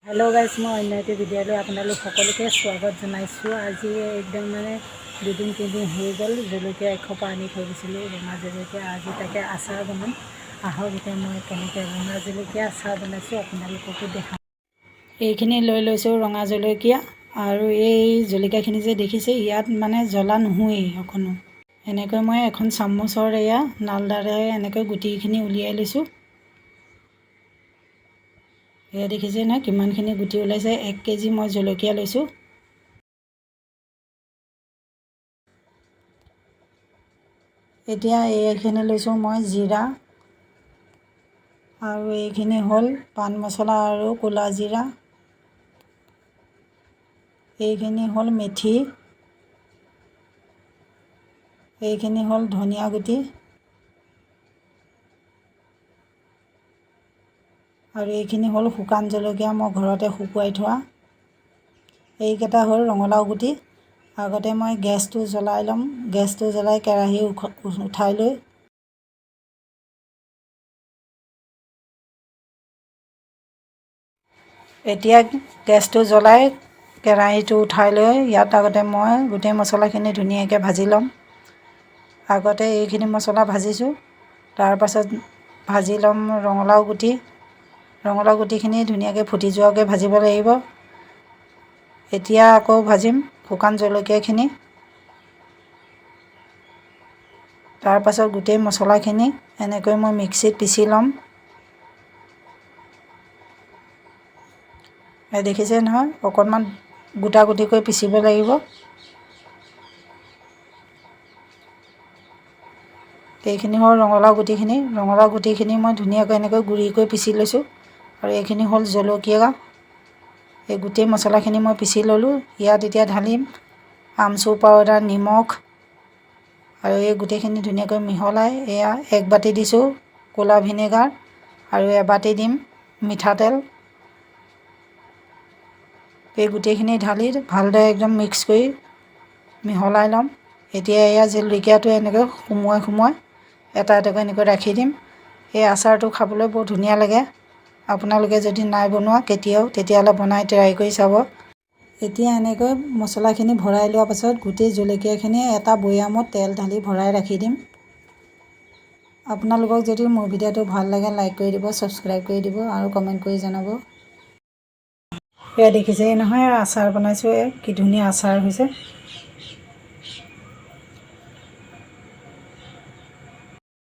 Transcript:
Hello' guys, মই অন্য এটি ভিডিঅ'লৈ আপোনালোক সকলোকে স্বাগত জনাইছোঁ। আজি একদম মানে দুদিন তিনিদিন হৈ গ'ল, জলকীয়া এসোপা আনি থৈ দিছিলোঁ, ৰঙা জলকীয়া। আজি তাকে আচাৰ বনাম। আহক, এতিয়া মই কেনেকৈ ৰঙা জলকীয়া আচাৰ বনাইছোঁ আপোনালোককো দেখাম। এইখিনি লৈ লৈছোঁ ৰঙা জলকীয়া। আৰু এই জলকীয়াখিনি যে দেখিছে, ইয়াত মানে জ্বলা নোহোৱেই অকণো। এনেকৈ মই এখন চামুচৰ এয়া নালদাৰে এনেকৈ গুটিখিনি উলিয়াই লৈছোঁ। এয়া দেখিছে নহয়, কিমানখিনি গুটি ওলাইছে। 1 কেজি মই জলকীয়া লৈছোঁ। এতিয়া এইখিনি লৈছোঁ মই জিৰা আৰু এইখিনি হ'ল পাণ মছলা আৰু ক'লা জিৰা। এইখিনি হ'ল মেথি। এইখিনি হ'ল ধনিয়া গুটি আৰু এইখিনি হ'ল শুকান জলকীয়া, মই ঘৰতে শুকুৱাই থোৱা। এইকেইটা হ'ল ৰঙালাও গুটি। আগতে মই গেছটো জ্বলাই ল'ম। গেছটো জ্বলাই কেৰাহী উঠাই লৈ এতিয়া গেছটো জ্বলাই কেৰাহীটো উঠাই লৈ ইয়াত আগতে মই গোটেই মছলাখিনি ধুনীয়াকৈ ভাজি ল'ম। আগতে এইখিনি মছলা ভাজিছোঁ, তাৰপাছত ভাজি ল'ম ৰঙালাও গুটি। ৰঙালাও গুটিখিনি ধুনীয়াকৈ ফুটি যোৱাকৈ ভাজিব লাগিব। এতিয়া আকৌ ভাজিম শুকান জলকীয়াখিনি। তাৰপাছত গোটেই মছলাখিনি এনেকৈ মই মিক্সিত পিচি ল'ম। এই দেখিছে নহয়, অকণমান গোটা গুটিকৈ পিচিব লাগিব। এইখিনি হ'ল ৰঙালাও গুটিখিনি। ৰঙালাও গুটিখিনি মই ধুনীয়াকৈ এনেকৈ গুড়ি কৰি পিচি লৈছোঁ। আৰু এইখিনি হ'ল জলকীয়া। এই গোটেই মছলাখিনি মই পিচি ল'লোঁ। ইয়াত এতিয়া ঢালিম আমচুৰ পাউডাৰ, নিমখ আৰু এই গোটেইখিনি ধুনীয়াকৈ মিহলাই এয়া এক বাতি দিছোঁ ক'লা ভিনেগাৰ আৰু এবাতি দিম মিঠাতেল। এই গোটেইখিনি ঢালি ভালদৰে একদম মিক্স কৰি মিহলাই ল'ম। এতিয়া এয়া জলকীয়াটো এনেকৈ সুমুৱাই সুমুৱাই এটা এটাকৈ এনেকৈ ৰাখি দিম। এই আচাৰটো খাবলৈ বৰ ধুনীয়া লাগে। আপোনালোকে যদি নাই বনোৱা কেতিয়াও, তেতিয়াহ'লে বনাই ট্ৰাই কৰি চাব। এতিয়া এনেকৈ মছলাখিনি ভৰাই লোৱাৰ পাছত গোটেই জলকীয়াখিনি এটা বৈয়ামত তেল ঢালি ভৰাই ৰাখি দিম। আপোনালোকক যদি মোৰ ভিডিঅ'টো ভাল লাগে, লাইক কৰি দিব, ছাবস্ক্ৰাইব কৰি দিব আৰু কমেণ্ট কৰি জনাব। এয়া দেখিছেই নহয়, আচাৰ বনাইছোঁ। কি ধুনীয়া আচাৰ হৈছে।